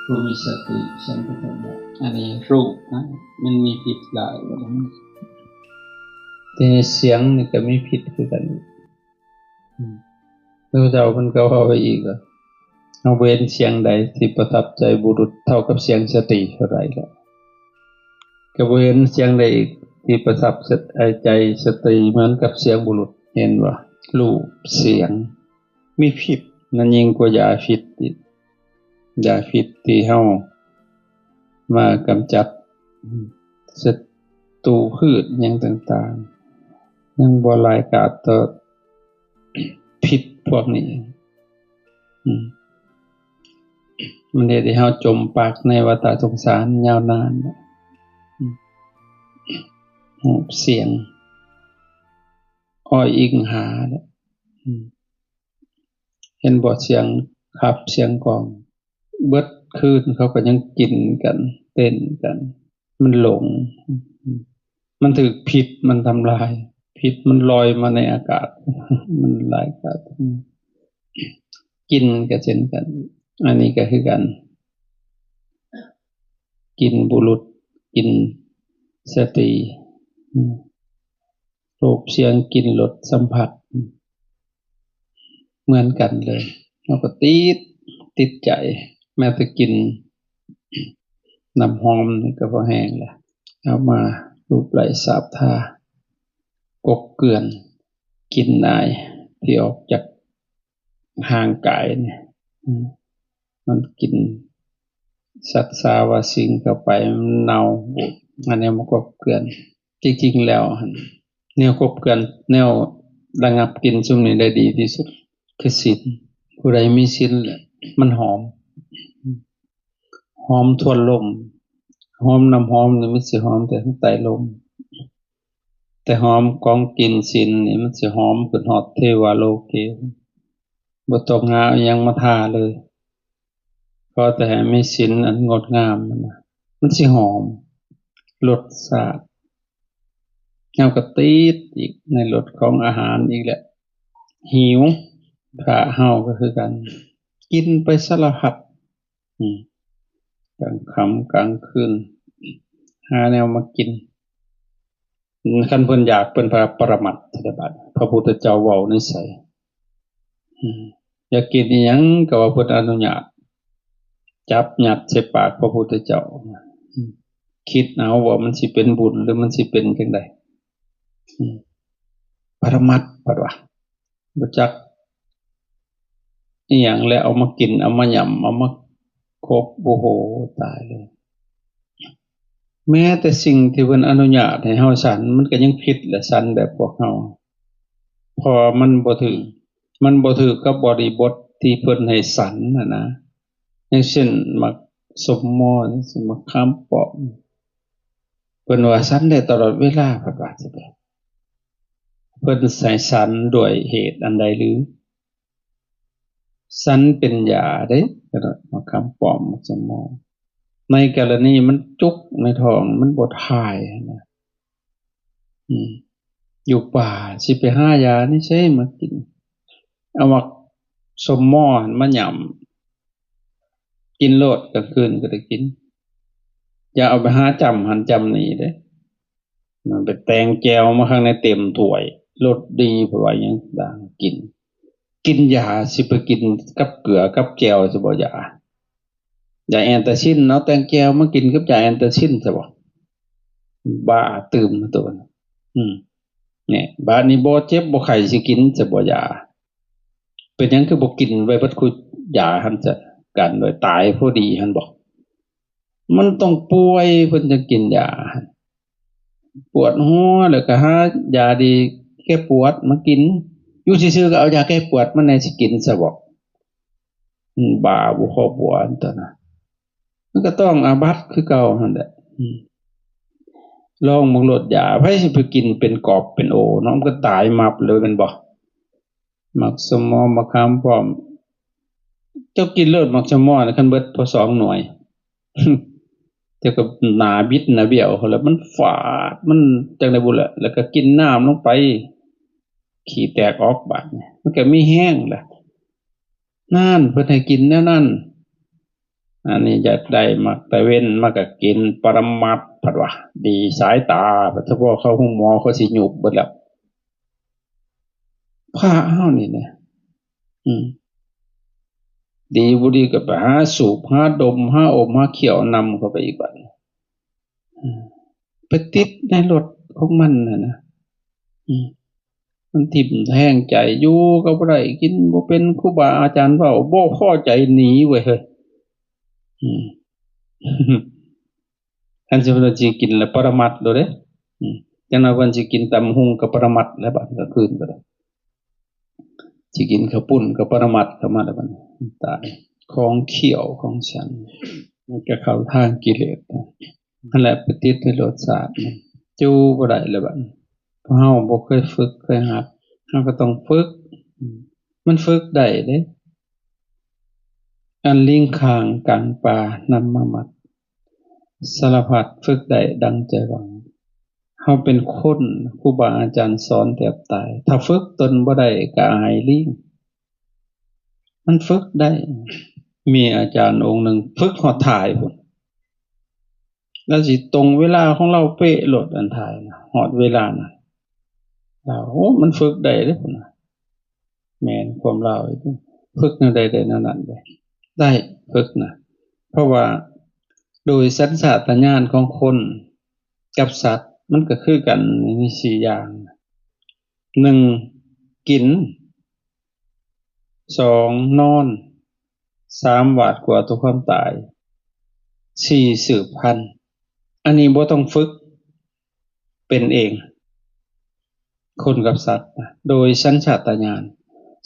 ຜູ້ມີສະຕິສຳປະທານ ອັນນີ້ຮູບນະ ມັນມີພິດຫຼາຍ ແຕ່ສຽງນີ້ກໍມີພິດຄືກັນ. ອືມ ພະເຈົ້າເພິ່ນກໍເວົ້າໄວ້ອີກວ່າ ເຮົາບໍ່ເຫັນສຽງໃດທີ່ປະທັບໃຈບຸລຸດເທົ່າກັບສຽງສະຕີເທົ່າໃດແລ້ວ ກໍບໍ່ເຫັນສຽງໃດອີກທີ່ປະທັບໃຈສະຕີເໝືອນກັບສຽງບຸລຸດ. ເຫັນບໍ່? ຮູບ ສຽງ ມີພິດ ມັນຍິ່ງກວ່າຢາພິດອີກ. ຢາພິດທີ່ເຮົາມາກຳຈັດສັດຕູພືດຫຍັງຕ່າງໆ ຍັງບໍ່ຮ້າຍກາດຕໍ່ພິດພວກນີ້. ອືມ ມັນເຮັດໃຫ້ເຮົາຈົມປັກໃນວັດຕະສົງສານຍາວນານ. ອືມ ຮູບ ສຽງ ອ້ອຍອີງຫາແຫຼະ. ອືມ ເຫັນບໍ່? ສຽງຂັບ ສຽງກ້ອງ ເບິດຄືນເຂົາກໍຍັງກິນກັນ ເຕັ້ນກັນ. ມັນຫຼົງ ມັນຖືກພິດ ມັນທຳລາຍ ພິດມັນລອຍມາໃນອາກາດ ມັນຫຼາຍກາດ. ອືມ ກິ່ນກໍເຊັ່ນກັນ ອັນນີ້ກໍຄືກັນ ກິ່ນບຸລຸດ ກິ່ນສະຕີ ອືມ ຮູບ ສຽງ ກິ່ນ ລົດ ສຳຜັດ ເໝືອນກັນເລີຍ. ເຮົາກໍຕິດ ຕິດໃຈ ແມ້ແຕ່ກິ່ນນ້ຳຫອມນີ້ກໍພໍແຮງລະ. ເອົາມາລູບໄລ້ສາບທາ ກົບເກື່ອນ ກິ່ນອາຍທີ່ອອກຈາກຮ່າງກາຍນີ້ ອືມ ມັນກິນສັດສາວາສິ່ງເຂົ້າໄປ ມັນເນົ່າບູດ ອັນນີ້ມາກົບເກື່ອນ. ຈິງໆແລ້ວຫັ້ນ ແນວກົບເກື່ອນ ແນວລະງັບກິ່ນຊຸມນີ້ໄດ້ດີທີ່ສຸດຄືສິນ. ຜູ້ໃດມີສິນແລ້ວ ມັນຫອມ ຫອມທວນລົມ. ຫອມ ນ້ຳຫອມນີ້ມັນຊິຫອມແຕ່ທາງໃຕ້ລົມ ແຕ່ຫອມຂອງກິ່ນສິນນີ້ມັນຊິຫອມຂຶ້ນຮອດເທວາໂລເກ ບໍ່ຕ້ອງຫາເອົາຫຍັງມາທາເລີຍ. ຂໍແຕ່ໃຫ້ມີສິນອັນງົດງາມ ມັນ ມັນຊິຫອມ ລົດຊາດ. ເຮົາກໍຕິດອີກໃນລົດຂອງອາຫານອີກແຫຼະ ຫິວ. ພະເຮົາກໍຄືກັນ ກິນໄປສາລະພັດ ອືມ ກາງຄ່ຳກາງຄືນ ຫາແນວມາກິນ. ຄັນເພິ່ນຢາກ ເພິ່ນພາປະລະມັດ ແຕ່ບາດ ພະພຸດທະເຈົ້າເວົ້າໃນໃສ? ອືມ ຢາກກິນອີ່ຫຍັງກໍວ່າເພິ່ນອະນຸຍາດ ຈັບຍັດໃສ່ປາກພະພຸດທະເຈົ້າ. ອືມ ຄິດເອົາວ່າມັນຊິເປັນບຸນ ຫຼື ມັນຊິເປັນຈັ່ງໃດ? ອືມ ປະລະມັດ ເພິ່ນວ່າ ບໍ່ຈັກອີ່ຫຍັງແລ້ວ ເອົາມາກິນ ເອົາມາຫຍ້ຳ ເອົາມາຄົບ ໂອ້ໂຫ ຕາຍເລີຍ. ແມ້ແຕ່ສິ່ງທີ່ເພິ່ນອະນຸຍາດໃຫ້ເຮົາສັນ ມັນກໍຍັງຜິດແຫຼະ ສັນແບບພວກເຮົາ ເພາະວ່າມັນບໍ່ຖືກ ມັນບໍ່ຖືກກັບບໍລິບົດທີ່ເພິ່ນໃຫ້ສັນຫັ້ນນະ. ຢ່າງເຊັ່ນ ໝາກສົ້ມມໍ ຈັ່ງຊີ້ ໝາກຂາມປ້ອມ ເພິ່ນວ່າສັນໄດ້ຕະຫຼອດເວລາ ເພິ່ນວ່າ ເພິ່ນໃຫ້ສັນດ້ວຍເຫດອັນໃດຫຼື? ສັນເປັນຢາເດ້ ໝາກຂາມປ້ອມ ໝາກສົ້ມມໍ ໃນກໍລະນີມັນຈຸກໃນທ້ອງ ມັນບໍ່ຖ່າຍຫັ້ນນະ. ອືມ ຢູ່ປ່າຊິໄປຫາຢາໃນໃສມາກິນ? ເອົາໝາກສົ້ມມໍຫັ້ນມາຫຍ້ຳກິນໂລດ ກາງຄືນກໍໄດ້ກິນ. ຢ່າເອົາໄປຫາຈ້ຳຫັ້ນຈ້ຳນີ້ເດ້. ມັນໄປແຕ່ງແຈ່ວມາຂ້າງໃນເຕັມຖ້ວຍ ລົດດີ ເພິ່ນວ່າຫຍັງຕ່າງກິນ. ກິນຢາຊິໄປກິນກັບເກືອກັບແຈ່ວຊະບໍ່ຢາ? ຢາແອນຕາຊິນ ເອົາແຕ່ງແຈ່ວມາກິນກັບຢາແອນຕາຊິນຊະບໍ່? ບ້າຕື່ມໂຕນະ. ອືມ ນີ້ ບາດນີ້ບໍ່ເຈັບບໍ່ໄຂ້ຊິກິນຊະບໍ່ຢາ? ເປັນຫຍັງຄືບໍ່ກິນໄວ້ເບິດຄູ່ຢາຫັ້ນຊະ ກັນໄວ້ຕາຍພໍດີຫັ້ນບໍ? ມັນຕ້ອງປ່ວຍເພິ່ນຈັ່ງກິນຢາ. ປວດຫົວແລ້ວກໍຫາຢາດີແກ້ປວດມາກິນ. ຢູ່ຊື່ໆກໍເອົາຢາແກ້ປວດມາແດ່ ຊິກິນຊະບໍ? ມັນບ້າບໍ່ພໍບົວອັນຕົວນະ. ມັນກໍຕ້ອງອາບັດຄືເກົ່າຫັ້ນແຫຼະ. ອືມ ລອງເບິ່ງໂລດຢາ ໃຜຊິໄປກິນເປັນກອບເປັນໂອເນາະ ມັນກໍຕາຍມັບເລີຍແມ່ນບໍ່? ໝາກສົ້ມມໍ ໝາກຂາມປ້ອມ ເຈົ້າກິນໂລດໝາກສົ້ມມໍນະ ຄັນເບິດພໍສອງໜ່ວຍ ເຈົ້າກໍໜ້າບິດໜ້າບ້ຽວພຸ້ນລະ ມັນຝາດ ມັນຈັ່ງໃດບຸລະ ແລ້ວກໍກິນນ້ຳລົງໄປ ຂີ້ແຕກອອກບາດນີ້ ມັນກໍມີແຮງລະ. ນັ້ນ ເພິ່ນໃຫ້ກິນແນວນັ້ນ ອັນນີ້ຢາກໄດ້ໝາກຕາເວັນ ມັນກໍກິນປະລະມັດ ເພິ່ນວ່າ ດີສາຍຕາ ເພາະວ່າເຂົາໂຮງໝໍເຂົາຊິຍຸບເບິດແລ້ວ. ພະເຮົານີ້ນະ ອືມ ດີບໍ່ດີກໍໄປຫາສູບ ຫາດົມ ຫາອົມ ຫາຄ້ຽວນຳເຂົ້າໄປອີກບັດນີ້ ອືມ ໄປຕິດໃນລົດຂອງມັນຫັ້ນນະ ອືມ ມັນຖິ້ມແທງໃຈ ຢູ່ກໍບໍ່ໄດ້ ກິນບໍ່ເປັນ ຄູບາອາຈານເວົ້າ ບໍ່ພໍໃຈໜີເວີຍເຮີ້ຍ ອືມ. ຄັນຊິເພິ່ນຊິກິນລະປະລະມັດໂລດເດ້ ອືມ ຈັກໜ້ອຍເພິ່ນຊິກິນຕຳບັກຫຸ່ງກັບປະລະມັດແລ້ວ ບາດກາງຄືນກໍໄດ້ ຊິກິນເຂົ້າປຸ້ນກັບປະລະມັດເຂົ້າມາແລ້ວ ບາດນີ້ຕາຍ ຂອງຂ້ຽວຂອງສັນ ມັນກໍເຂົ້າທາງກິເລດ ຫັ້ນແຫຼະ ໄປຕິດໃນລົດຊາດ ຢູ່ບໍ່ໄດ້ແລ້ວ ບາດນີ້ ເຮົາບໍ່ເຄີຍຝຶກເຄີຍຫັດ ເຮົາກໍຕ້ອງຝຶກ ອືມ ມັນຝຶກໄດ້ເດ້ ອັນລິງຂ້າງກາງປ່ານຳມາມັດ ສາລະພັດຝຶກໄດ້ດັ່ງໃຈຫວັງ. ເຮົາເປັນຄົນ ຄູບາອາຈານສອນແທບຕາຍ ຖ້າຝຶກຕົນບໍ່ໄດ້ກໍອາຍລີງ ມັນຝຶກໄດ້. ມີອາຈານອົງໜຶ່ງຝຶກຮອດຖ່າຍພຸ້ນ ລາວຊິຕົງເວລາຂອງລາວເປະໂລດ ອັນຖ່າຍນະ ຮອດເວລານະ ລາວ ໂອ້ ມັນຝຶກໄດ້ເດ້ພຸ້ນນະ. ແມ່ນຄວາມລາວ ຝຶກແນວໃດໄດ້ແນວນັ້ນເດ້ ໄດ້ຝຶກນະ ເພາະວ່າໂດຍສັນຊາດຕະຍານຂອງຄົນກັບສັດ ມັນກໍຄືກັນໃນສີ່ຢ່າງ ໜຶ່ງ ກິນ ສອງ ນອນ ສາມ ຫວາດກົວຕໍ່ຄວາມຕາຍ ສີ່ ສືບພັນ ອັນນີ້ບໍ່ຕ້ອງຝຶກ ເປັນເອງ ຄົນກັບສັດນະ ໂດຍສັນຊາດຕະຍານ.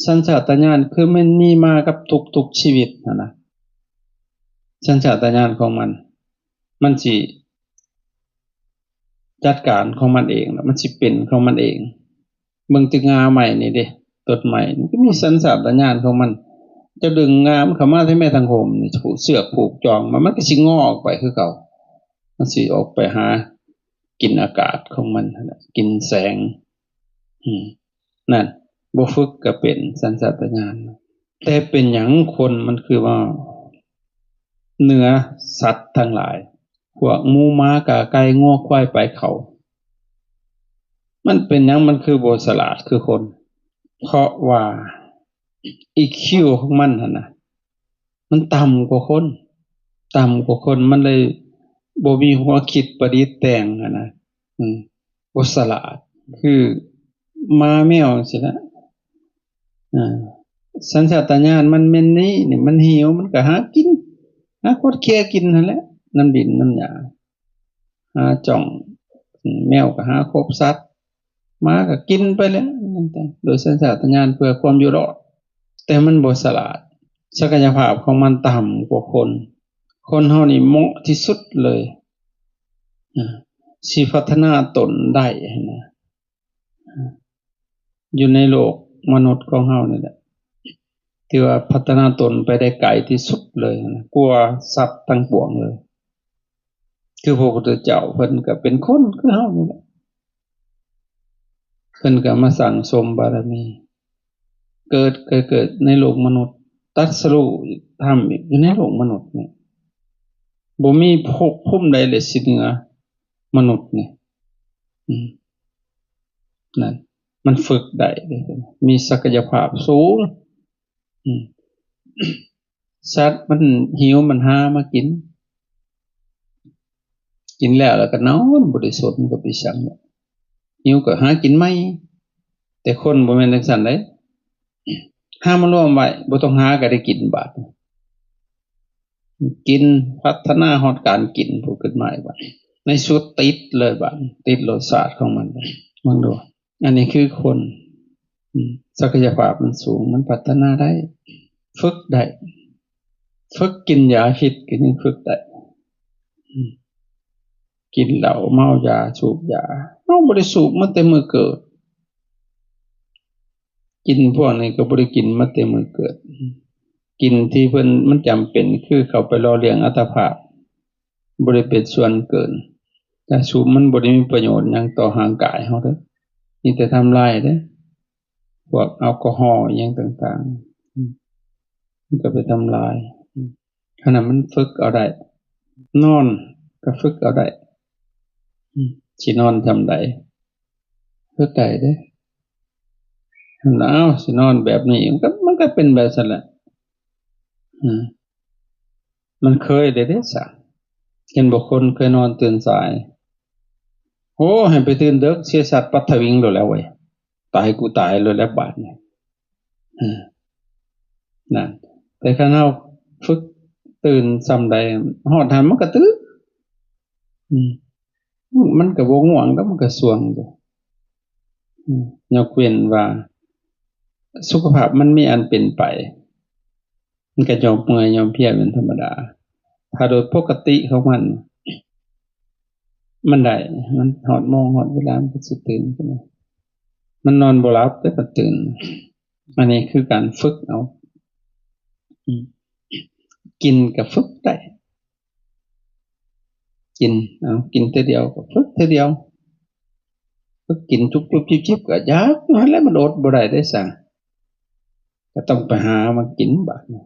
ສັນຊາດຕະຍານຄືມັນມີມາກັບທຸກໆຊີວິດຫັ້ນນະ ສັນຊາດຕະຍານຂອງມັນ ມັນຊິຈັດການຂອງມັນເອງ ມັນຊິເປັນຂອງມັນເອງ. ເບິ່ງແຕ່ງ່າໄມ້ນີ້ເດ້ ຕົ້ນໄມ້ມັນກໍມີສັນຊາດຕະຍານຂອງມັນ ເຈົ້າດຶງງ່າມັນເຂົ້າມາແທ້ແມ້ທາງໂຮມນີ້ ເຊືອກຜູກຈອງມັນ ມັນກໍຊິງໍອອກໄປຄືເກົ່າ ມັນຊິອອກໄປຫາກິນອາກາດຂອງມັນຫັ້ນແຫຼະ ກິນແສງ ອືມ ນັ້ນ ບໍ່ຝຶກກໍເປັນສັນຊາດຕະຍານ. ແຕ່ເປັນຫຍັງຄົນມັນຄືວ່າເໜືອສັດທັງຫຼາຍ ພວກໝູ ໝາ ກາ ໄກ່ ງົວ ຄວາຍ ປາ ເຂົ້າ ມັນເປັນຫຍັງມັນຄືບໍ່ສະຫຼາດຄືຄົນ? ເພາະວ່າ ອີຄິວ ຂອງມັນຫັ້ນນະ ມັນຕ່ຳກວ່າຄົນ ຕ່ຳກວ່າຄົນ ມັນເລີຍບໍ່ມີຫົວຄິດປະດິດແຕ່ງຫັ້ນນະ ອືມ ບໍ່ສະຫຼາດ ຄືໝາແມວຈັ່ງຊີ້ນະ ອາ ສັນຊາດຕະຍານມັນແມ່ນນີ້ ນີ້ ມັນຫິວ ມັນກໍຫາກິນ ຫາຂອດເຄຍກິນຫັ້ນແຫຼະ ນຳດິນນຳຫຍ້າ ຫາຈ້ອງ ແມວກໍຫາຄົບສັດ ໝາກໍກິນໄປແຫຼະ ໂດຍສັນຊາດຕະຍານເພື່ອຄວາມຢູ່ລອດ ແຕ່ມັນບໍ່ສະຫຼາດ ສັກກະຍະພາບຂອງມັນຕ່ຳກວ່າຄົນ. ຄົນເຮົານີ້ເໝາະທີ່ສຸດເລີຍ ອາ ຊິພັດທະນາຕົນໄດ້ຫັ້ນນະ ຢູ່ໃນໂລກມະນຸດຂອງເຮົານີ້ແຫຼະ ຖືວ່າພັດທະນາຕົນໄປໄດ້ໄກທີ່ສຸດເລີຍນະ ກວ່າສັດທັງປວງເລີຍ. ຄືພະພຸດທະເຈົ້າ ເພິ່ນກໍເປັນຄົນຄືເຮົານີ້ແຫຼະ ເພິ່ນກໍມາສັ່ງສົມບາລະມີ ເກີດ ເກີດ ເກີດໃນໂລກມະນຸດ ຕັດສະຮູ້ທຳອີກຢູ່ໃນໂລກມະນຸດນີ້ ບໍ່ມີພົບພູມໃດເລີຍຊິເໜືອມະນຸດນີ້ ອືມ ນັ້ນ ມັນຝຶກໄດ້ເດ້ ມີສັກກະຍະພາບສູງ ອືມ ສັດມັນຫິວ ມັນຫາມາກິນ ກິນແລ້ວ ແລ້ວກໍນອນ ບໍ່ໄດ້ສົນກັບອີ່ຫຍັງ ຫິວກໍຫາກິນໃໝ່. ແຕ່ຄົນບໍ່ແມ່ນຈັ່ງຊັ້ນເດ້ ຫາມາລວມໄວ້ ບໍ່ຕ້ອງຫາກໍໄດ້ກິນບາດ ກິນ ພັດທະນາຮອດການກິນ ຜູ້ຂຶ້ນມາອີກບາດ ໃນສຸດຕິດເລີຍບາດ ຕິດລົດຊາດຂອງມັນ ເບິ່ງດູ. ອັນນີ້ຄືຄົນ ອືມ ສັກກະຍະພາບມັນສູງ ມັນພັດທະນາໄດ້ ຝຶກໄດ້ ຝຶກກິນຢາພິດກໍຍັງຝຶກໄດ້ ອືມ ກິນເຫຼົ້າ ເມົາຢາ ສູບຢາ ເຮົາບໍ່ໄດ້ສູບມາແຕ່ມື້ເກີດ ກິນພວກນີ້ກໍບໍ່ໄດ້ກິນມາແຕ່ມື້ເກີດ ກິນທີ່ເພິ່ນ ມັນຈຳເປັນ ຄືເຂົ້າໄປຫຼໍ່ລ້ຽງອັດຕະພາບ ບໍ່ໄດ້ເປັນສ່ວນເກີນ. ຢາສູບມັນບໍ່ໄດ້ມີປະໂຫຍດຫຍັງຕໍ່ຮ່າງກາຍເຮົາເດ້ ມີແຕ່ທຳລາຍເດ້ ພວກແອລກໍຮໍອີ່ຫຍັງຕ່າງໆ ອືມ ມັນກໍໄປທຳລາຍ ອືມ ອັນນັ້ນມັນຝຶກເອົາໄດ້ ນອນກໍຝຶກເອົາໄດ້ ອືມ ຊິນອນຊ່ຳໃດ ເຮັດໄດ້ເດ້ ຫັ້ນລະ ເອົ້າ ຊິນອນແບບນີ້ ມັນກໍ ມັນກໍເປັນແບບຊັ້ນແຫຼະ ອືມ ມັນເຄີຍໄດ້ເດ້ຊະ ເຫັນບໍ່ ຄົນເຄີຍນອນຕື່ນສາຍ ໂອ້ ໃຫ້ໄປຕື່ນເດິກ ເສຍສັດປັດທະວິງໂລດແລ້ວເວີຍ ຕາຍກູຕາຍໂລດແລ້ວບາດນີ້ ເອີ ນັ້ນ ແຕ່ຄັນເຮົາຝຶກຕື່ນຊ່ຳໃດ ຮອດຫັ້ນມັນກໍຕື່ນ ອືມ ມັນກໍບໍ່ງ່ວງດອກ ມັນກໍສ່ວງຢູ່ ອືມ ຍົກເວັ້ນວ່າສຸຂະພາບມັນມີອັນເປັນໄປ ມັນກໍຍອມເມື່ອຍຍອມເພຍເປັນທຳມະດາ ຖ້າໂດຍປົກກະຕິຂອງມັນ ມັນໄດ້ ມັນຮອດໂມງຮອດເວລາ ມັນກໍຊິຕື່ນຂຶ້ນມາ ມັນນອນບໍ່ຫຼັບເດ້ ກໍຕື່ນ ອັນນີ້ຄືການຝຶກເອົາ ອືມ ກິນກໍຝຶກໄດ້ ກິນ ເອົາ ກິນເທື່ອດຽວກໍຝຶກເທື່ອດຽວ ຝຶກກິນຈຸບໆຈິບໆ ກໍຢາກນັ້ນແຫຼະ ມັນອົດບໍ່ໄດ້ເດ້ຊະ ກໍຕ້ອງໄປຫາມາກິນບາດນີ້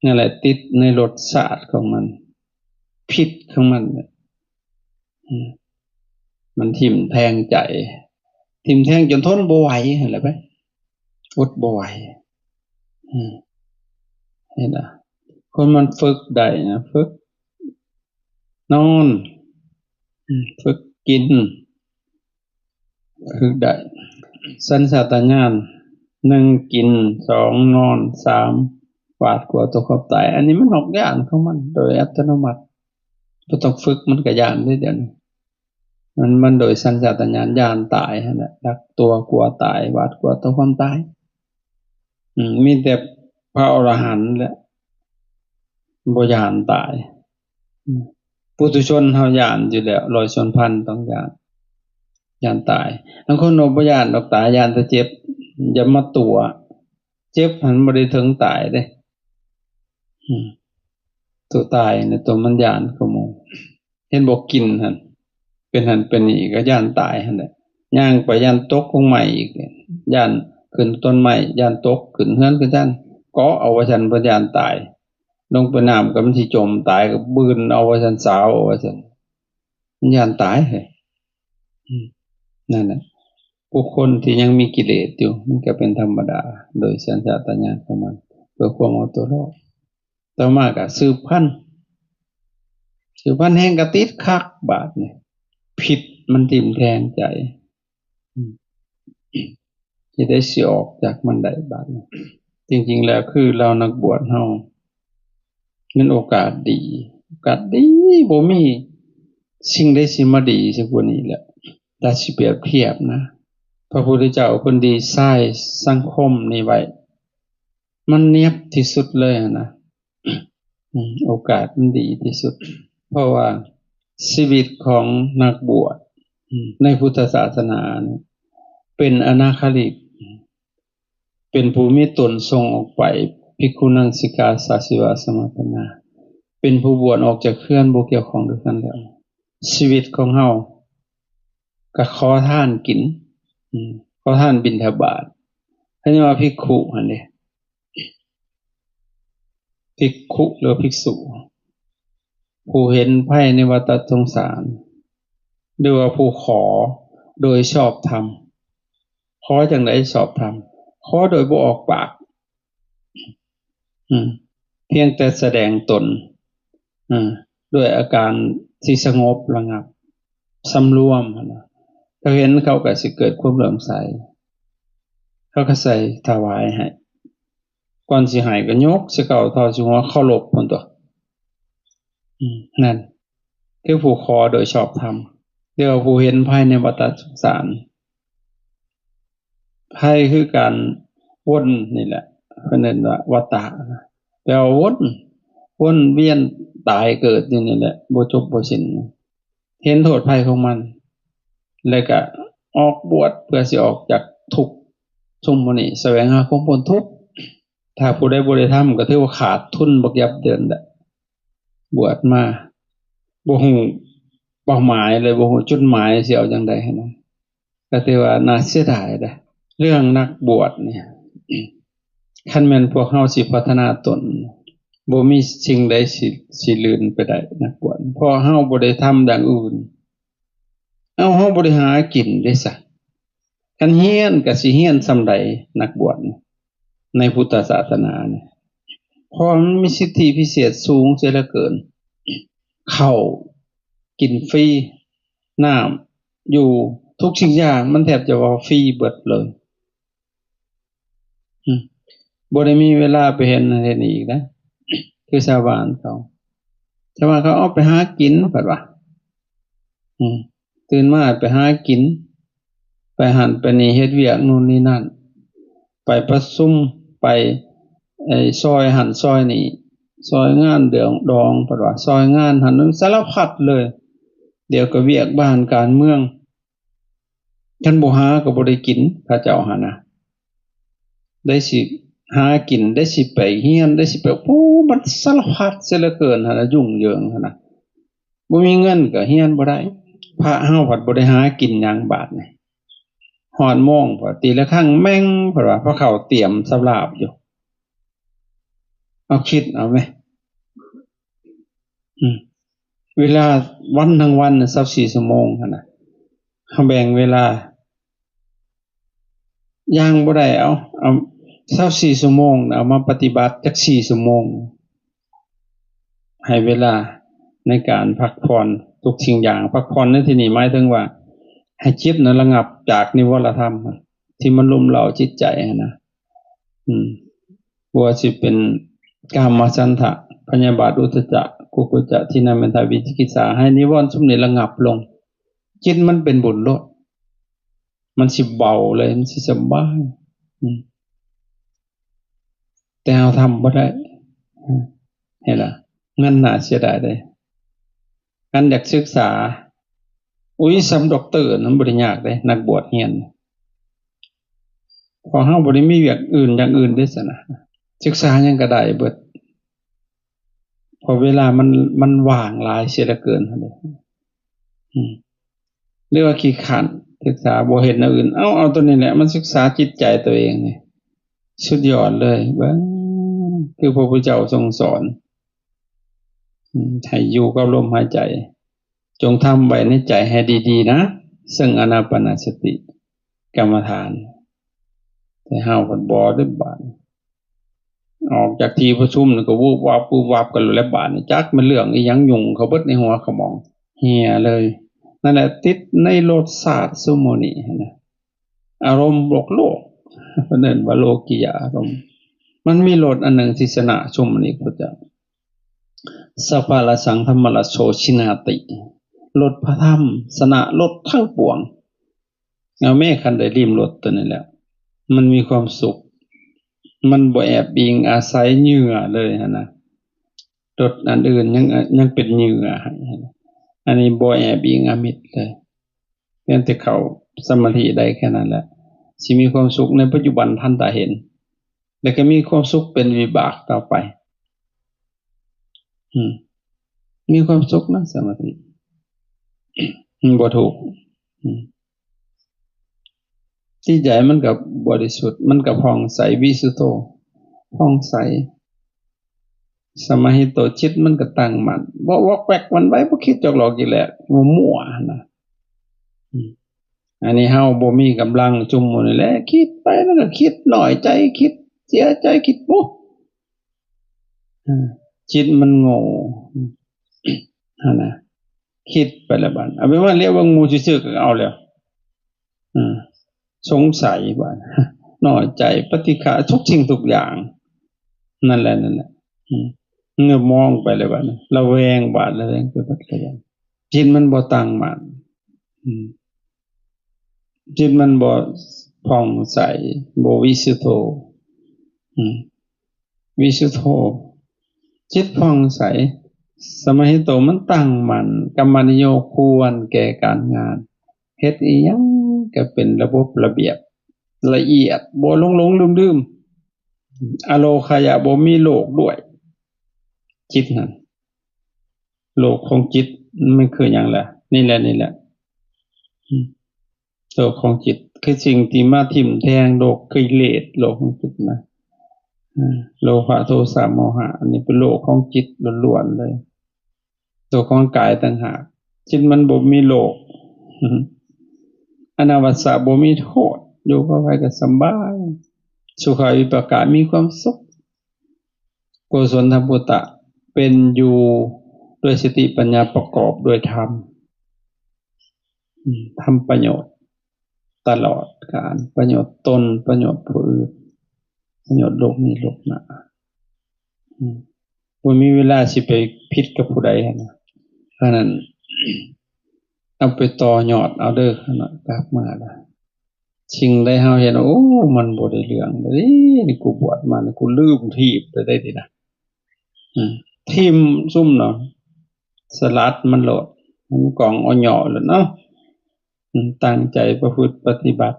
ນັ້ນແຫຼະ ຕິດໃນລົດຊາດຂອງມັນ ພິດຂອງມັນ ອືມ ມັນຖິ້ມແທງໃຈ ຖິ້ມແທງຈົນທົນບໍ່ໄຫວຫັ້ນແຫຼະ ໄປ ອົດບໍ່ໄຫວ ອືມ ເຫັນລະ ຄົນມັນຝຶກໄດ້ນະ ຝຶກນອນ ອືມ ຝຶກກິນ ຄືໄດ້ ສັນຊາດຕະຍານ ໜຶ່ງ ກິນ ສອງ ນອນ ສາມ ຫວາດກົວຕໍ່ຄວາມຕາຍ ອັນນີ້ມັນອອກຍານຂອງມັນໂດຍອັດຕະໂນມັດ ບໍ່ຕ້ອງຝຶກມັນກໍຢ້ານເດ້ ດຽວນີ້ ມັນ ມັນໂດຍສັນຊາດຕະຍານ ຢ້ານຕາຍຫັ້ນແຫຼະ ລັກຕົວ ກົວຕາຍ ຫວາດກົວຕໍ່ຄວາມຕາຍ ອືມ ມີແຕ່ພະອໍລະຫັນແຫຼະ ບໍ່ຢ້ານຕາຍ ອືມ ປຸຖຸຊົນເຮົາຢ້ານຢູ່ແລ້ວ ຮ້ອຍສ່ວນພັນຕ້ອງຢ້ານ ຢ້ານຕາຍ ບາງຄົນບໍ່ຢ້ານດອກຕາຍ ຢ້ານແຕ່ເຈັບ ຢ່າມາຕົວະ ເຈັບຫັ້ນບໍ່ໄດ້ເຖິງຕາຍເດ້ ອືມ ຕົວຕາຍນະ ຕົວມັນຢ້ານກວ່າໝູ່ ເຫັນບໍ່ ກິນຫັ້ນ ເປັນຫັ້ນເປັນນີ້ກໍຢ້ານຕາຍຫັ້ນແຫຼະ ຍ່າງໄປຢ້ານຕົກກົງໄມ້ອີກ ຢ້ານຂຶ້ນຕົ້ນໄມ້ ຢ້ານຕົກ ຂຶ້ນເຮືອນຂຶ້ນຊານ ເກາະເອົາວ່າຊັ້ນ ເພິ່ນຢ້ານຕາຍ ລົງໄປນ້ຳກໍມັນຊິຈົມຕາຍ ກໍບືນເອົາວ່າຊັ້ນ ສາວເອົາວ່າຊັ້ນ ຢ້ານຕາຍ ອືມ ນັ້ນແຫຼະ ບຸກຄົນທີ່ຍັງມີກິເລດຢູ່ ມັນກໍເປັນທຳມະດາ ໂດຍສັນຊາດຕະຍານຂອງມັນ ເພື່ອຄວາມເອົາຕົວລອດ ຕໍ່ມາກໍສືບພັນ ສືບພັນແຮງກໍຕິດຄັກ ບາດນີ້ ພິດມັນຖິ້ມແທງໃຈ ອືມ ຊິໄດ້ຊິອອກຈາກມັນໄດ້ບາດນີ້ ຈິງໆແລ້ວຄືເຫຼົ່ານັກບວດເຮົາ ແມ່ນໂອກາດດີ ໂອກາດດີ ບໍ່ມີສິ່ງໃດຊິມາດີໄປກວ່ານີ້ແລ້ວ ຖ້າຊິປຽບທຽບນະ ພະພຸດທະເຈົ້າເພິ່ນດີໄຊສັງຄົມນີ້ໄວ້ ມັນນຽບທີ່ສຸດເລີຍຫັ້ນນະ ອືມ ໂອກາດມັນດີທີ່ສຸດ ເພາະວ່າຊີວິດຂອງນັກບວດ ອືມ ໃນພຸດທະສາສະໜານີ້ ເປັນອະນາຄະລິກ ເປັນຜູ້ມີຕົນສົ່ງອອກໄປ ພິກຂຸນັງ ສິກຂາ ສາສິວະ ສະມາປະນາ ເປັນຜູ້ບວດອອກຈາກເຮືອນ ບໍ່ກ່ຽວຂ້ອງດ້ວຍກັນແລ້ວ ຊີວິດຂອງເຮົາ ກໍຂໍທານກິນ ອືມ ຂໍທານບິນທະບາດ ເຂົາເອີ້ນວ່າພິກຂຸຫັ້ນເດ້ ພິກຂຸ ຫຼື ພິກສຸ ຜູ້ເຫັນໄພໃນວັດຕະສົງສານ ຫຼືວ່າຜູ້ຂໍໂດຍຊອບທຳ ຂໍຈັ່ງໃດຊອບທຳ ຂໍໂດຍບໍ່ອອກປາກ ອືມ ພຽງແຕ່ສະແດງຕົນ ອາ ດ້ວຍອາການທີ່ສະຫງົບລະງັບ ສຳລວມຫັ້ນນະ ເຂົາເຫັນເຂົາກໍຊິເກີດຄວາມເຫຼື້ອມໃສ ເຂົາກໍໃສ່ຖວາຍໃຫ້ ກ່ອນຊິໃຫ້ກໍຍົກໃສ່ເກົ້າເທົ້າໃສ່ຫົວເຄົາລົບພຸ້ນຕົວະ ອືມ ນັ້ນ ຄືຜູ້ຂໍໂດຍຊອບທຳ ຫຼືວ່າຜູ້ເຫັນໄພໃນວັດຕະສົງສານ ໄພຄືການວົນນີ້ແຫຼະ ເພິ່ນເອີ້ນວ່າວັດຕະ ແປວ່າວົນ ວົນວຽນຕາຍເກີດຢູ່ນີ້ແຫຼະ ບໍ່ຈົບບໍ່ສິ້ນ ເຫັນໂທດໄພຂອງມັນ ແລ້ວກະອອກບວດເພື່ອຊິອອກຈາກທຸກຊຸມໝູ່ນີ້ ສະແຫວງຫາຄວາມພົ້ນທຸກ ຖ້າຜູ້ໃດບໍ່ໄດ້ທຳ ກໍຖືວ່າຂາດທຶນບັກຍັບເຢິນແຫຼະ ບວດມາ ບໍ່ຮູ້ເປົ້າໝາຍເລີຍ ບໍ່ຮູ້ຈຸດໝາຍຊິເອົາຈັ່ງໃດຫັ້ນນະ ກໍຖືວ່າໜ້າເສຍດາຍເດ້. ເລື່ອງນັກບວດນີ້ ຄັນແມ່ນພວກເຮົາຊິພັດທະນາຕົນ ບໍ່ມີສິ່ງໃດຊິ ຊິລື່ນໄປໄດ້ ນັກບວດ ເພາະເຮົາບໍ່ໄດ້ທຳຢ່າງອື່ນ. ເອົາ ເຮົາບໍ່ໄດ້ຫາກິນເດ້ຊະ. ຄັນຮຽນກໍຊິຮຽນສ່ຳໃດ ນັກບວດ ໃນພຸດທະສາສະໜານີ້? ເພາະມັນມີສິດທິພິເສດສູງເສຍເຫຼືອເກີນ. ເຂົ້າກິນຟຣີ, ນ້ຳຢູ່ ທຸກສິ່ງຢ່າງມັນແທບຈະວ່າຟຣີເບິດເລີຍ. ອືມ ບໍ່ໄດ້ມີເວລາໄປເຮັດນັ້ນເຮັດນີ້ອີກນະ ຄືຊາວບ້ານເຂົາ. ຊາວບ້ານເຂົາອອກໄປຫາກິນ ເພິ່ນວ່າ ອືມ ຕື່ນມາໄປຫາກິນ ໄປຫັ້ນໄປນີ້ ເຮັດວຽກໂນ່ນນີ້ນັ້ນ ໄປປະຊຸມ ໄປ ໄອ້ ຊ່ອຍຫັ້ນຊ່ອຍນີ້ ຊ່ອຍງານເດືອງດອງ ເພິ່ນວ່າ ຊ່ອຍງານຫັ້ນ ສາລະພັດເລີຍ. ດຽວກໍວຽກບ້ານການເມືອງ ຄັນບໍ່ຫາກໍບໍ່ໄດ້ກິນ ເຂົາເຈົ້າຫັ້ນນະ ໄດ້ຊິຫາກິນ ໄດ້ຊິໄປຮຽນ ໄດ້ຊິໄປ ໂອ້ ມັນສາລະພັດເສຍເຫຼືອເກີນຫັ້ນນະ ຫຍຸ້ງເຢິງຫັ້ນນະ. ບໍ່ມີເງິນກໍຮຽນບໍ່ໄດ້ ພະເຮົາພັດບໍ່ໄດ້ຫາກິນຫຍັງບາດນີ້. ຮອດໂມງ ພະຕີລະຄັງແມ່ງ ເພິ່ນວ່າ ພະເຂົ້າຕຽມສຳລາບຢູ່. ເອົາ ຄິດເອົາແມ. ອືມ ເວລາວັນທັງວັນຊາວສີ່ຊົ່ວໂມງຫັ້ນນະ ເຮົາແບ່ງເວລາ ຢ່າງບໍ່ໄດ້ ເອົາ ເອົາຊາວສີ່ຊົ່ວໂມງນະ ເອົາມາປະຕິບັດຈັກສີ່ຊົ່ວໂມງ ໃຫ້ເວລາໃນການພັກຜ່ອນທຸກສິ່ງຢ່າງ. ພັກຜ່ອນໃນທີ່ນີ້ໝາຍເຖິງວ່າ ໃຫ້ຈິດນັ້ນລະງັບຈາກນິວອນລະທຳທີ່ມັນລຸມເລົ້າຈິດໃຈຫັ້ນນະ. ອືມ ບໍ່ວ່າຊິເປັນກາມະສັນທະ ພະຍາບາດ ອຸດທະຈະ ກຸກຸຈະ ທິນນະ ມັນທະ ວິຈິກິດສາ ໃຫ້ນິວອນຊຸມນີ້ລະງັບລົງ. ຈິດມັນເປັນບຸນໂລດ ມັນຊິເບົາເລີຍ ມັນຊິສະບາຍ. ອືມ ແຕ່ເຮົາທຳບໍ່ໄດ້ ເຫັນລະ ເງິນໜ້າເສຍດາຍເດ້. ຄັນຢາກສຶກສາ ອຸຍ ສ່ຳດັອກເຕີນັ້ນບໍ່ໄດ້ຍາກເດ້ ນັກບວດຮຽນ ເພາະເຮົາບໍ່ໄດ້ມີວຽກອື່ນຢ່າງອື່ນເດ້ຊັ້ນນະ ສຶກສາຫຍັງກໍໄດ້ເບິດ ເພາະເວລາມັນ ມັນວ່າງຫຼາຍເສຍເຫຼືອເກີນຫັ້ນເດ້. ອືມ ຫຼືວ່າຂີ້ຄ້ານສຶກສາ ບໍ່ເຮັດແນວອື່ນ ເອົາ ເອົາໂຕນີ້ແຫຼະມາສຶກສາຈິດໃຈໂຕເອງນີ້ ສຸດຍອດເລີຍ. ເບິ່ງ ຄືພະພຸດທະເຈົ້າຊົງສອນ ອືມ ໃຫ້ຢູ່ກັບລົມຫາຍໃຈ ຈົ່ງທຳໄວ້ໃນໃຈໃຫ້ດີໆນະ ເຊິ່ງອານາປານະສະຕິກຳມະຖານ. ແຕ່ເຮົາພັດບໍ່ໄດ້ບາດ ອອກຈາກທີ່ປະຊຸມນີ້ກໍວືບວາບວືບວາບກັນແລ້ວບາດນີ້ ຈັກແມ່ນເລື່ອງອີ່ຫຍັງຫຍຸ້ງເຂົ້າເບິດໃນຫົວຂະໝອງ ເຫຍເລີຍ. ນັ້ນແຫຼະ ຕິດໃນລົດຊາດຊຸມມື້ນີ້ຫັ້ນນະ ອາລົມໂລກໆ ເພິ່ນເອີ້ນວ່າໂລກິຍະອາລົມ. ມັນມີລົດອັນໜຶ່ງທີ່ຊະນະຊຸມນີ້ ພະເຈົ້າ ສັບພະລະສັງທຳມະລະໂສຊິນາຕິ ລົດພະທຳຊະນະລົດທັງປວງ. ເອົາແມ້ ຄັນໄດ້ລິມລົດໂຕນີ້ແລ້ວ ມັນມີຄວາມສຸກ ມັນບໍ່ແອບອີງອາໄສເຫຍື່ອເລີຍຫັ້ນນະ. ລົດອັນອື່ນຍັງ ຍັງເປັນເຫຍື່ອໃຫ້ ອັນນີ້ບໍ່ແອບອີງອາມິດເລີຍ. ພຽງແຕ່ເຂົ້າສະມາທິໄດ້ແຄ່ນັ້ນແຫຼະ ຊິມີຄວາມສຸກໃນປັດຈຸບັນທັນຕາເຫັນ ແລ້ວກໍມີຄວາມສຸກເປັນວິບາກຕໍ່ໄປ. ອືມ ມີຄວາມສຸກນະສະມາທິ ມັນບໍ່ທຸກ. ອືມ ຈິດໃຈມັນກໍບໍລິສຸດ ມັນກໍຜ່ອງໃສ ວິສຸດໂທ ຜ່ອງໃສ ສະມາຫິໂຕ ຈິດມັນກໍຕັ້ງໝັ້ນ ບໍ່ວອກແວກຫວັ່ນໄຫວ ບໍ່ຄິດຈອກຫຼອກຈິກແຫຼກ ມົວໆຫັ້ນນະ. ອືມ ອັນນີ້ເຮົາບໍ່ມີກຳລັງ ຊຸມໝູ່ນີ້ແຫຼະ ຄິດໄປແລ້ວກໍຄິດນ້ອຍໃຈ ຄິດເສຍໃຈ ຄິດ ໂອ້ ເອີ ຈິດມັນໂງ່ຫັ້ນນະ ຄິດໄປແລ້ວບາດ ເອົາໄປວ່າລຽວເບິ່ງໝູ່ຊື່ໆກໍເອົາແລ້ວ ເອີ ສົງໄສບາດ ນ້ອຍໃຈ ປະຕິຄະ ທຸກສິ່ງທຸກຢ່າງ ນັ້ນແຫຼະ ນັ້ນແຫຼະ ອືມ ເງືອບມອງໄປແລ້ວບາດ ລະແວງບາດ ລະແວງໄປເບິດ ລະແວງ ຈິດມັນບໍ່ຕັ້ງໝັ້ນ ອືມ ຈິດມັນບໍ່ຜ່ອງໃສ ບໍ່ວິສຸດໂທ ອືມ ວິສຸດໂທ ຈິດຜ່ອງໃສ ສະມາຫິໂຕ ມັນຕັ້ງໝັ້ນ ກຳມະນິໂຍ ຄວນແກ່ການງານ ເຮັດອີ່ຫຍັງກໍເປັນລະບົບລະບຽບ ລະອຽດ ບໍ່ຫຼົງໆລືມໆ ອະໂລຄະຍະ ບໍ່ມີໂລກດ້ວຍ ຈິດນັ້ນ ໂລກຂອງຈິດມັນຄືຫຍັງລະ? ນີ້ແຫຼະ ນີ້ແຫຼະ ໂລກຂອງຈິດ ຄືສິ່ງທີ່ມາຖິ້ມແທງໂລກກິເລດ ໂລກຂອງຈິດນະ. ໂລພະ ໂທສະ ໂມຫະ ອັນນີ້ເປັນໂລກຂອງຈິດລ້ວນໆເລີຍ. ໂລກຂອງກາຍຕ່າງຫາກ, ຈິດມັນບໍ່ມີໂລກ. ອະນາວັດສະ ບໍ່ມີໂທດ, ຢູ່ກັບໃຜກໍສະບາຍ, ສຸຂາວິປາກະ ມີຄວາມສຸກ. ໂກສົນທຳປຸຕະ ເປັນຢູ່ດ້ວຍສະຕິປັນຍາ ປະກອບດ້ວຍທຳ, ອືມ ທຳປະໂຫຍດຕະຫຼອດການ, ປະໂຫຍດຕົນ, ປະໂຫຍດຜູ້ອື່ນ, ປະໂຫຍດໂລກນີ້ໂລກໜ້າ. ອືມ ບໍ່ມີເວລາຊິໄປຜິດກັບຜູ້ໃດຫັ້ນນະ. ອັນນັ້ນ ເອົາໄປຕໍ່ຍອດເອົາເດີ ຄັນວ່າກັບມາລະ ສິ່ງໃດເຮົາເຫັນວ່າ ໂອ້ ມັນບໍ່ໄດ້ເລື່ອງເດ້ ນີ້ກູບວດມານີ້ ກູລືມຖີບໄປໄດ້ຕິນະ. ອືມ ຖິ້ມຊຸມເນາະ ສະຫຼັດມັນໂລດ ມັນກອງອອຍໂລດເນາະ. ອືມ ຕັ້ງໃຈປະພຶດປະຕິບັດ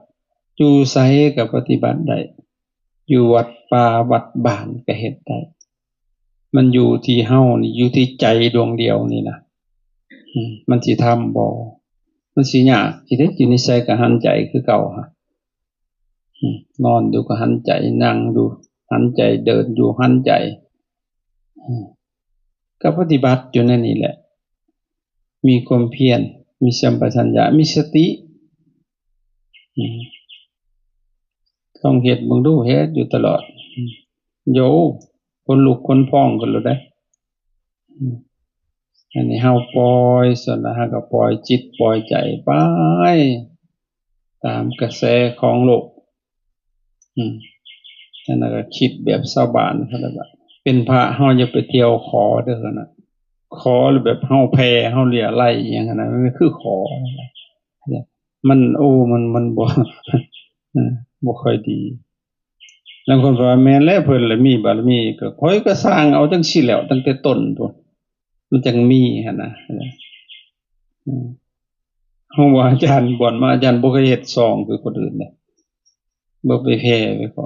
ຢູ່ໃສກໍປະຕິບັດໄດ້, ຢູ່ວັດປ່າວັດບ້ານກໍເຮັດໄດ້. ມັນຢູ່ທີ່ເຮົານີ້ ຢູ່ທີ່ໃຈດວງດຽວນີ້ນະ. ອືມ ມັນຊິທຳບໍ່? ມັນຊິຍາກຊິເດ້ ຢູ່ໃນໃສກໍຫັນໃຈຄືເກົ່າຫະ. ອືມ ນອນຢູ່ກໍຫັນໃຈ, ນັ່ງຢູ່ຫັນໃຈ, ເດີນຢູ່ຫັນໃຈ. ອືມ ກໍປະຕິບັດຢູ່ໃນນີ້ແຫຼະ. ມີຄວາມພຽນ, ມີສຳປະຊັນຍະ, ມີສະຕິ. ອືມ ລອງເຮັດເບິ່ງດູ, ເຮັດຢູ່ຕະຫຼອດ. ອືມ ໂຢ ຂົນລຸກຂົນພອງຂຶ້ນໂລດເດ້. ອືມ ອັນນີ້ເຮົາປ່ອຍ, ສ່ວນຫຼາຍເຮົາກໍປ່ອຍຈິດປ່ອຍໃຈໄປຕາມກະແສຂອງໂລກ. ອືມ ອັນນັ້ນກໍຄິດແບບຊາວບ້ານເຂົາແຫຼະວ່າ ເປັນພະເຮົາຢ່າໄປທ່ຽວຂໍເດີຫັ້ນນະ, ຂໍແລ້ວແບບເຮົາແຜ່ເຮົາເຫຼຍໄຫຼອີ່ຫຍັງຫັ້ນນະ ມັນຄືຂໍ ມັນ ໂອ້ ມັນ ມັນບໍ່ ເອີ ບໍ່ຄ່ອຍດີ. ລາງຄົນກໍວ່າ ແມ່ນແລ້ວ ເພິ່ນລະມີບາລະມີ ກໍຂ້ອຍກໍສ້າງເອົາຈັ່ງຊີ້ແຫຼ້ວ ຕັ້ງແຕ່ຕົ້ນພຸ້ນ ມັນຈັ່ງມີຫັ້ນນະ. ເອີ ເຮົາວ່າອາຈານບວດມາ ອາຈານບໍ່ເຄີຍເຮັດຊອງຄືຄົນອື່ນເດ້. ບໍ່ໄປແຜ່ໄປຂໍ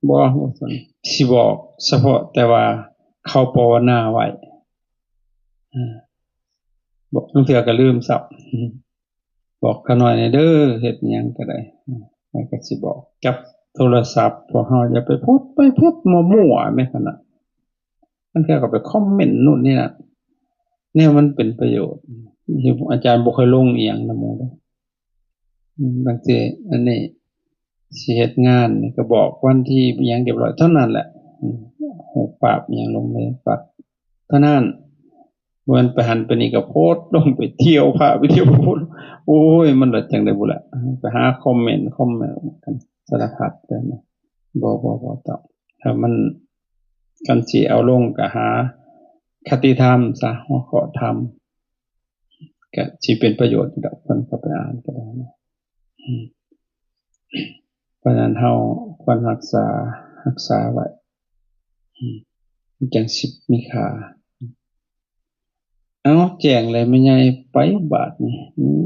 ບໍ່ ບໍ່ສົນ. ຊິບອກສະເພາະແຕ່ວ່າເຂົາພາວະນາໄວ້. ເອີ ບອກ ລາງເທື່ອກໍລືມຊ້ຳ. ບອກຂ້ານ້ອຍແດ່ເດີ ເຮັດຫຍັງກໍໄດ້. ເອີ ຂ້ອຍກໍຊິບອກ. ຈັບໂທລະສັບພວກເຮົາຢ່າໄປພຸດໄປພຸດມົ້ວໆແມ່ນຂະໜາດ. ລາງເທື່ອກໍໄປຄອມເມັນໂນ່ນນີ້ນັ້ນ ແນວມັນເປັນປະໂຫຍດ. ອາຈານບໍ່ເຄີຍລົງອີ່ຫຍັງນຳໝູ່ເດ້. ອືມ ບາງທີອັນນີ້ຊິເຮັດງານນີ້ກໍບອກວັນທີອີ່ຫຍັງຮຽບຮ້ອຍເທົ່ານັ້ນແຫຼະ. ອືມ ຮູບປາບອີ່ຫຍັງລົງໃນປັດເທົ່ານັ້ນ. ບໍ່ແມ່ນໄປຫັ້ນໄປນີ້ກໍໂພສລົງ ໄປທ່ຽວພະໄປທ່ຽວໂພສ. ໂອ້ຍ ມັນລະຈັ່ງໃດບຸລະ ໄປຫາຄອມເມັນ ຄອມເມັນກັນສາລະພັດເລີຍນະ. ບໍ່ ບໍ່ ບໍ່ຕ້ອງ. ຖ້າມັນ ຄັນຊິເອົາລົງກໍຫາຄະຕິທຳຊະ ຫົວຂໍ້ທຳ ກະຊິເປັນປະໂຫຍດຢູ່ດອກ ເພິ່ນກໍໄປອ່ານກໍໄດ້ນະ. ອືມ ເພາະນັ້ນເຮົາຄວນຮັກສາ ຮັກສາໄວ້ ອືມ ມັນຈັ່ງຊິມີຄ່າ. ເອົ້າ ແຈ້ງແລ້ວແມ່ໃຫຍ່ ໄປບາດນີ້. ອືມ